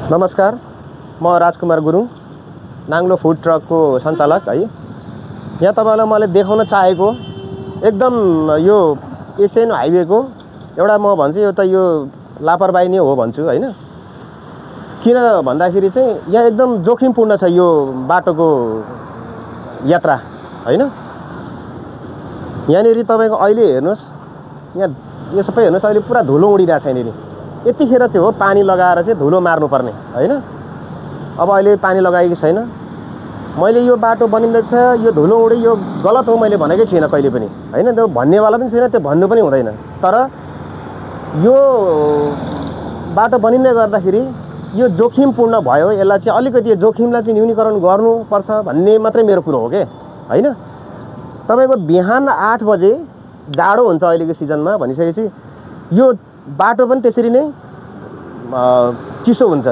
नमस्कार, म राजकुमार गुरुङ, नाङ्लो फुड ट्रकको सञ्चालक है। यहाँ तपाईलाई मैले देखाउन चाहेको एकदम यो एशियन हाइवेको एउटा म भन्छु यो त यो लापरवाही नै हो भन्छु हैन। किन भन्दाखेरि चाहिँ यहाँ एकदम जोखिमपूर्ण छ यो बाटोको यात्रा हैन। यहाँनेरि तपाईको अहिले हेर्नुस्, यहाँ यो सबै हेर्नुस्, अहिले पुरा धुलो उडिरहेछ यहाँनेरि। यतिखेर चाहिँ हो पानी लगाएर चाहिँ धुलो मार्नुपर्ने हैन। अब अहिले पानी लगाएको छैन। मैले यो बाटो बनिँदैछ, यो धुलो उडे, यो गलत हो मैले भनेकै छैन कहिले पनि हैन। त्यो भन्नेवाला पनि छैन, त्यो भन्नु पनि हुँदैन। तर यो बाटो बनिँदै गर्दाखेरि यो जोखिमपूर्ण भयो। यसलाई चाहिँ अलिकति जोखिमलाई चाहिँ न्यूनीकरण गर्नुपर्छ भन्ने मात्रै मेरो कुरो हो के हैन। तपाईको बिहान 8 बजे जाडो हुन्छ अहिलेको सिजनमा भनिसकेपछि यो बाटो पनि त्यसरी नै चिसो हुन्छ।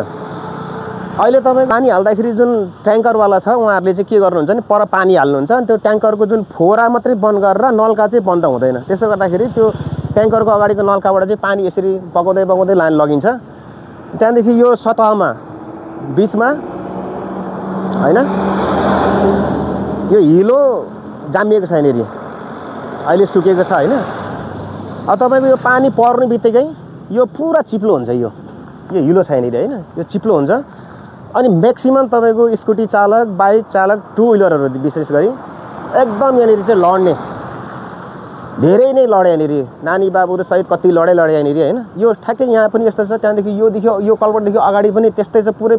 अहिले तपाईको पानी हाल्दाखेरि जुन ट्याङ्करवाला छ उहाँहरूले चाहिँ के गर्नुहुन्छ भने पर पानी हाल्नुहुन्छ, अनि त्यो ट्याङ्करको जुन फोरा मात्रै बन्द गरेर नलका चाहिँ बन्द हुँदैन। त्यसो गर्दाखेरि त्यो ट्याङ्करको अगाडिको नलकाबाट चाहिँ पानी यसरी बगाउँदै बगाउँदै लाइन लगिन्छ। त्यहाँदेखि यो सतहमा बीचमा हैन यो हिलो जामिएको छ यहाँनेरि, अहिले सुकेको छ हैन। अब तपाईको यो पानी पर्ने बित्तिकै यो पुरा चिप्लो हुन्छ। यो हिलो छ यहाँनेरि हैन, यो चिप्लो हुन्छ। अनि म्याक्सिमम तपाईको स्कुटी चालक, बाइक चालक, टु व्हिलरहरू विशेष गरी एकदम यहाँनेरि चाहिँ लड्ने, धेरै नै लडे यहाँनेरि। नानी बाबुहरू सहित कति लडे यहाँनेरि हैन। यो ठ्याक्कै यहाँ पनि यस्तो छ। त्यहाँदेखि यो देखियो, यो कलवर्टदेखि अगाडि पनि त्यस्तै छ, पुरै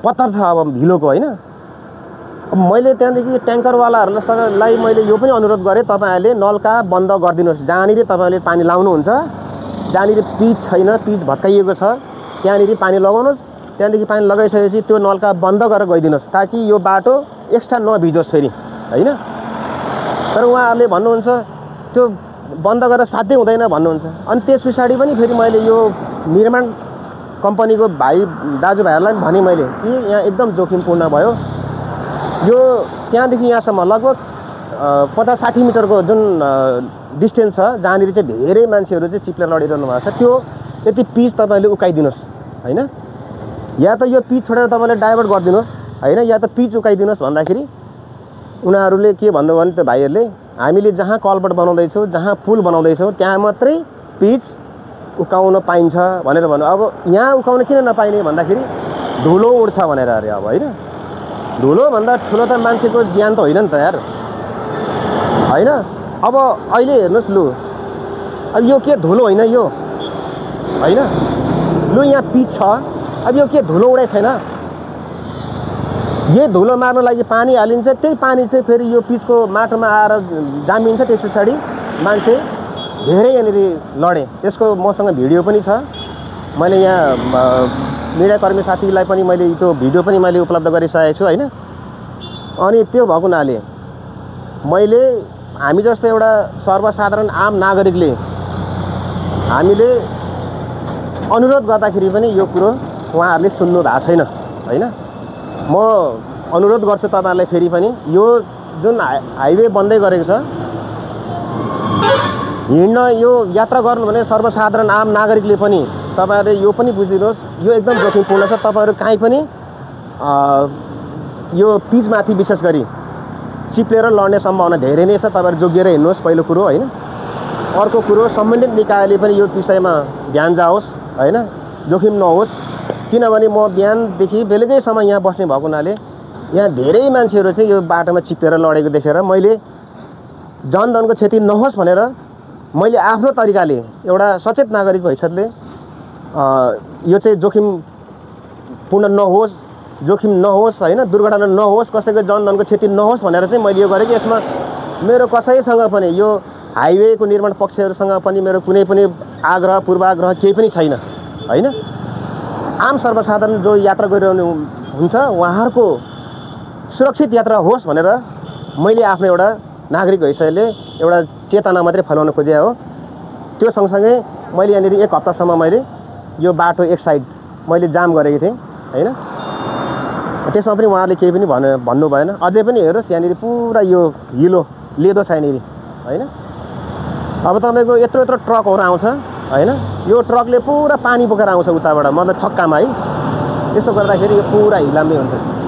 पत्थर छ अब हिलोको हैन। अब मैले त्यहाँदेखि ट्याङ्करवालाहरूलाई मैले यो पनि अनुरोध गरेँ, तपाईहरुले नलका बन्द गरिदिनुहोस्। जहाँनिर तपाईले पानी लाउनुहुन्छ, जहाँनिर पिच छैन, पिच भत्काइएको छ, त्यहाँनिर पानी लगाउनुहोस्। त्यहाँदेखि पानी लगाइसकेपछि त्यो नलका बन्द गरेर गइदिनुहोस्, ताकि यो बाटो एक्स्ट्रा नभिजोस् फेरि हैन। तर उहाँहरूले भन्नुहुन्छ त्यो बन्द गरेर साध्यै हुँदैन भन्नुहुन्छ। अनि त्यस पछाडि पनि फेरि मैले यो निर्माण कम्पनीको दाजुभाइहरूलाई पनि भने मैले कि यहाँ एकदम जोखिमपूर्ण भयो। यो त्यहाँदेखि यहाँसम्म लगभग 50-60 मिटरको जुन डिस्टेन्स छ, जहाँनिर चाहिँ धेरै मान्छेहरू चाहिँ चिप्लेर लडिरहनु भएको छ, त्यो यति पिच तपाईँले उकाइदिनुहोस् हैन। या त यो पिच छोडेर तपाईँले डाइभर्ट गरिदिनुहोस् हैन, या त पिच उकाइदिनुहोस्। भन्दाखेरि उनीहरूले के भन्नु भने त्यो भाइहरूले, हामीले जहाँ कलवर्ट बनाउँदैछौँ, जहाँ पुल बनाउँदैछौँ, त्यहाँ मात्रै पिच उकाउन पाइन्छ भनेर भन्नु। अब यहाँ उकाउन किन नपाइने भन्दाखेरि धुलो उड्छ भनेर अरे। अब होइन, धुलोभन्दा ठुलो त मान्छेको ज्यान त होइन नि त यार हैन। अब अहिले हेर्नुहोस्, लु अब यो के धुलो होइन यो हैन। लु यहाँ पिच छ, अब यो के धुलो उडाइ छैन। यही धुलो मार्न लागि पानी हालिन्छ, त्यही पानी चाहिँ फेरि यो पिचको माटोमा आएर जामिन्छ। त्यस पछाडि मान्छे धेरै यहाँनिर लडे। त्यसको मसँग भिडियो पनि छ। मैले यहाँ मिडियाकर्मी साथीलाई पनि मैले त्यो भिडियो पनि मैले उपलब्ध गरिसकेको छु हैन। अनि त्यो भएको हुनाले मैले हामी जस्तो एउटा सर्वसाधारण आम नागरिकले हामीले अनुरोध गर्दाखेरि पनि यो कुरो उहाँहरूले सुन्नु भएको छैन हैन। म अनुरोध गर्छु तपाईहरुलाई फेरि पनि, यो जुन हाइवे बन्दै गरेको छ, हिँड्न यो यात्रा गर्नु भने सर्वसाधारण आम नागरिकले पनि तपाईहरुले यो पनि बुझिदिनुहोस्, यो एकदम जोखिमपूर्ण छ। तपाईहरु कहीँ पनि यो पिचमाथि विशेष गरी चिप्लेर लड्ने सम्भावना धेरै नै छ। तपाईहरु जोगिएर हिँड्नुहोस् पहिलो कुरो हैन। अर्को कुरो, सम्बन्धित निकायले पनि यो विषयमा ध्यान जाओस् हैन, जोखिम नहोस्। किनभने म बिहानदेखि बेलुकैसम्म यहाँ बस्ने भएको हुनाले यहाँ धेरै मान्छेहरू चाहिँ यो बाटोमा चिप्लेर लडेको देखेर मैले जनधनको क्षति नहोस् भनेर मैले आफ्नो तरिकाले एउटा सचेत नागरिकको हैसियतले यो चाहिँ जोखिमपूर्ण नहोस्, जोखिम नहोस् हैन, दुर्घटना नहोस्, कसैको जनधनको क्षति नहोस् भनेर चाहिँ मैले यो गरेँ कि यसमा मेरो कसैसँग पनि यो हाइवेको निर्माण पक्षहरूसँग पनि मेरो कुनै पनि आग्रह पूर्वाग्रह केही पनि छैन हैन। आम सर्वसाधारण जो यात्रा गरिरहनु हुन्छ उहाँहरूको सुरक्षित यात्रा होस् भनेर मैले आफ्नो एउटा नागरिक हैसियतले एउटा चेतना मात्रै फैलाउन खोजे हो। त्यो सँगसँगै मैले यहाँनिर 1 हप्तासम्म मैले यो बाटो एक साइड मैले जाम गरेको थिएँ हैन। त्यसमा पनि उहाँहरूले केही पनि भन्नु भएन। अझै पनि हेर्नुहोस्, यहाँनिर पुरा यो हिलो लेदो छ यहाँनिर हैन। अब तपाईको यत्रो ट्रकहरू आउँछ हैन, यो ट्रकले पुरा पानी बोकेर आउँछ उताबाट, मतलब छक्कामा है। त्यसो गर्दाखेरि यो पुरा हिलाम्बे हुन्छ।